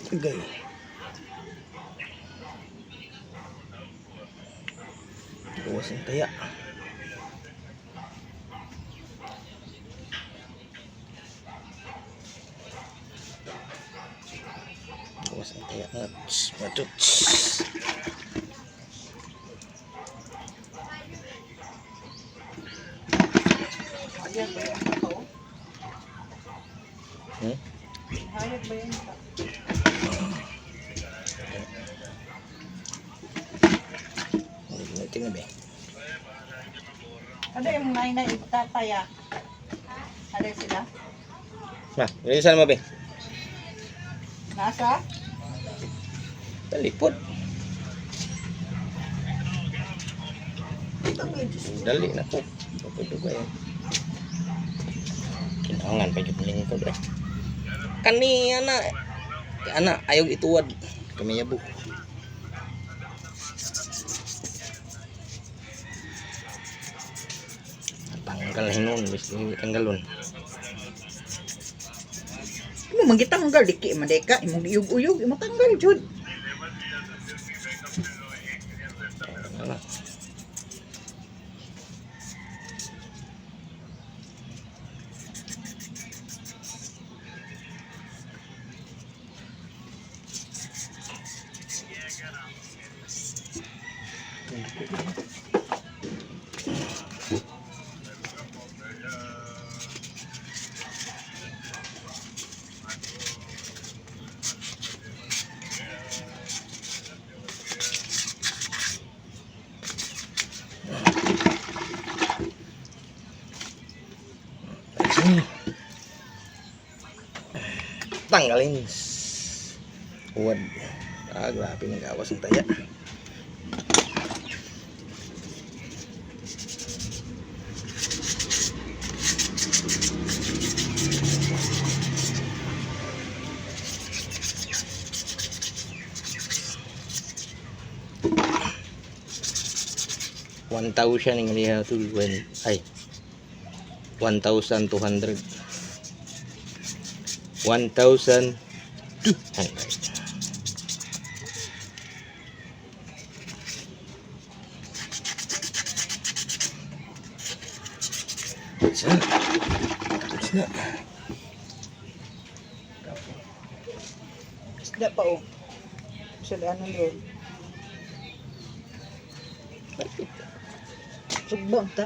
Tagay. Gawas ang taya. Gawas ang taya. Mga tss, mga tuts. Hayag ba yan tao? Hmm? Hayag ba yan tao? Tingnan ba? Ano yung nay na itataya? Ano sila? Ma, bilisan mo be. Nasa? Talipod. Dali na ko. Dugay-dugay. Kinangan pa jud lingkod eh. Kani ana. Ana ayaw ituwad. Kami yabo. Tanggal hinon, bis tanggalon. Imo manggitanggal diki man deka imong giuyog-uyog imo tanggal jud. Ana. Sini. Tanggalin. Uwad. Ah, grabe ng gawas ang taya. 1,000 ang liha to when ay 1,200. 1,200. Isa. Tapos na. Isda pa oh. Sa daanan ron. Sugbang ta.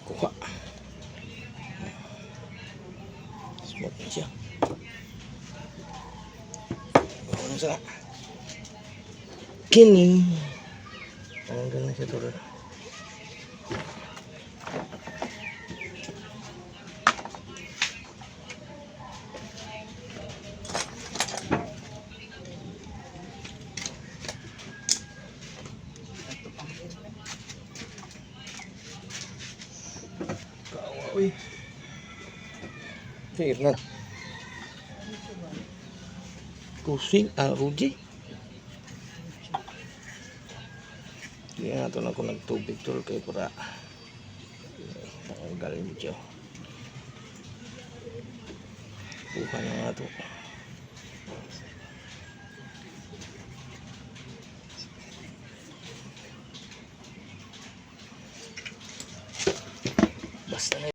Kuha. Smooth na siya. Ano sa kini. Tanggal na siya tuloy. Kawa, uy. Fair na. Kusing, ah, Ruji. Hindi na ito na ako nagtubig tol kay para tanggal mo siya. Buka na nga ito.